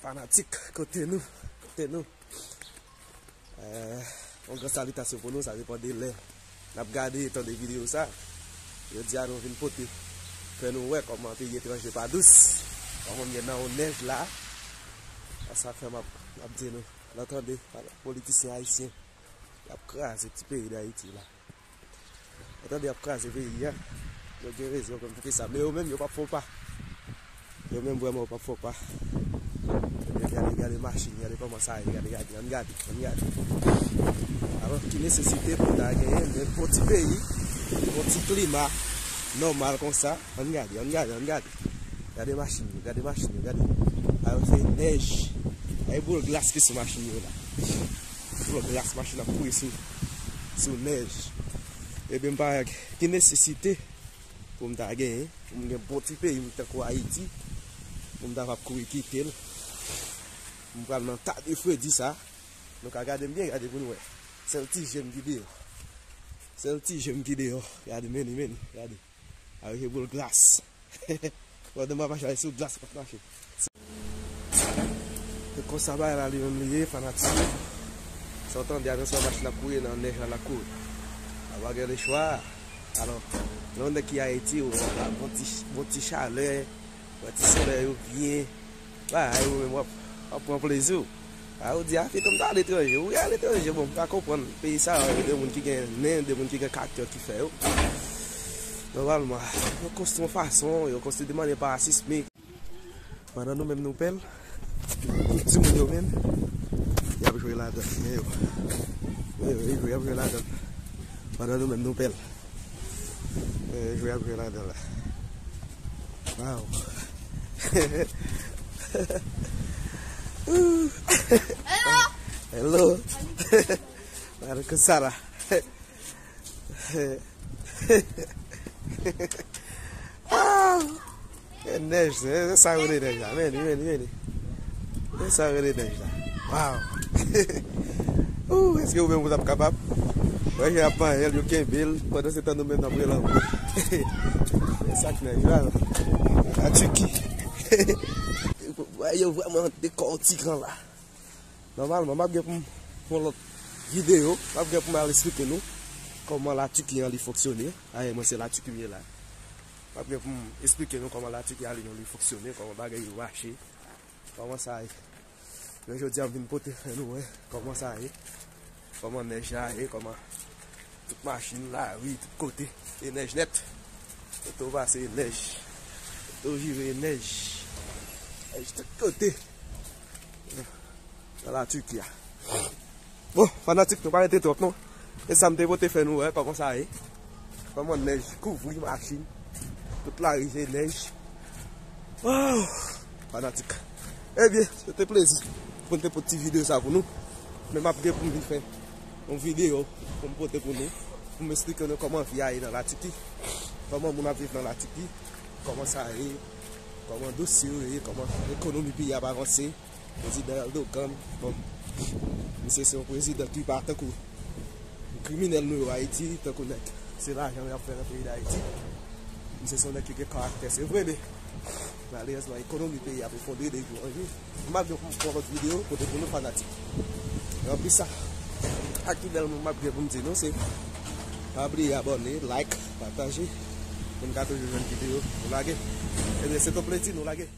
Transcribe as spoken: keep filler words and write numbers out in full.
Fanatik, kote nou? Kote nou? Eh, yon gran salitasyon pou nou, sa depann de lè n ap gade e tande videyo sa. Jodi a nou vin pote, fè nou wè kòman peyi etranje pa dous, kòman m ye nan yon nèj la. Sa fè m ap, m ap di nou, n a tande politisyen ayisyen y ap kraze ti peyi Dayiti la. Atande, y ap kraze peyi a. Yo gen rezon kòm ki fè sa. Men yo menm, yo p ap fè w pa. Yo menm, vrèman, yo p ap fè w pa. Ebyen, gade, gade machin, gade kòman sa ye, gade, gade, ann gade, ann gade. Alò, ki nesesite pou ta genyen, men bon ti peyi, bon ti klima, nòmal konsa, ann gade, ann gade, ann gade. Gade machin yo, gade machin yo, gade. Alò, se nèj. Ay boul glas ki sou machin yo la. Boul glas, machin ap kouri sou, sou nèj. Ebyen, m pa wè ki nesesite pou m ta genyen, pou m gen bon ti peyi m tankou Ayiti, pou m ta va ap kouri kite l. M pral nan ta de fredi sa. Nou ka gade m byen, gade pou nou wè. Sèl ti je m ki deyò. Sèl ti je m ki deyò. Gade, men li, men li, gade. Avèk boul glas. Pandan m ap mache sou glas, m ap mache. Se konsa bagay la li menm li ye, fanatik. Sa w tande a, nan sa machin ap kouri, nan nèj la l ap kouri. A pa gen lechwa. Alò, lè yon nèg ki Ayiti, ou bon ti, bon ti chalè, bon ti solèy ou byen. Bagay ou menm w ap, w ap pran plezi w. A, ou di, a, fè tann m ta aletranje. Ou gen aletranje, bon, m ka konprann. Peyi sa yo, de moun ki gen nen, de moun ki gen kaktè ki fè yo. Nòmalman, yo konstwi yon fason, yo konstwi de manyè parasismik. Pandan nou menm nou pè l, tout timoun yo menm, y ap jwe ladan l. Men yo, men yo, y ap jwe ladan l. Pandan nou menm nou pè l. Eh, jwe ap jwe ladan la. Wow. Hello. Hello. Mano, cansada. Ah. E nèj, se, se sa yo rele nèj la. Men li, men li, men li. Se sa yo rele nèj la. Wow. Ooh, èske ou menm ou t ap kapab? Wè, y ap manyen l, yo kenbe l. Pandan se tan nou menm n ap rele anmwe. Se sa k nèj la. Atiki. Wè, yo vrèman dekòtikan la. Nòmalman, m ap gen pou m fè yon lòt videyo. M ap gen pou m al esplike nou kòman Latiki an li fonksyone. Ayè, mwen se Latiki m ye la. M ap gen pou m esplike nou kòman Latiki a li menm li fonksyone, kòman bagay yo mache, kòman sa ye. Men jodi a m vin pote fè nou wè kòman sa ye, kòman nèj la ye, kòman tout machin, lari, tout kote, e nèj nèt. Kote w pase, e nèj. Kote w vire, e nèj. Nèj tout kote. Nan Latiki a. Bon, fanatik, nou pa rete twòp non. E sa m te pote fè nou wè kòman sa ye. Kòman nèj kouvri machin. Tout lari se nèj. Wow! Fanatik. Ebyen, se te plezi pou m te pote ti videyo sa pou nou. Men m ap gen pou m vin fè yon videyo pou m pote pou nou. Pou m esplike nou kòman vi a ye nan Latiki. Kòman moun ap viv nan Latiki. Kòman sa ye. Kòman dosye yo ye. Kòman ekonomi peyi a ap avanse. Prezidan Erdogan, bon, misye se yon prezidan ki pa tankou kriminèl nou yo Ayiti, tankou nèg se lajan y ap fè nan peyi Dayiti. Misye se yon nèg ki gen karaktè, se vre, men malerezman, ekonomi peyi a ap efondre de jou an jou. M ap gen pou m fè yon lòt videyo kote pou nou fanatik. E anplis sa, ak tout bèl moun m ap gen pou m di nou, se pa bliye abòne, like, pataje, pou n ka toujou jwenn videyo nou lage. Ebyen, se te yon plezi nou lage.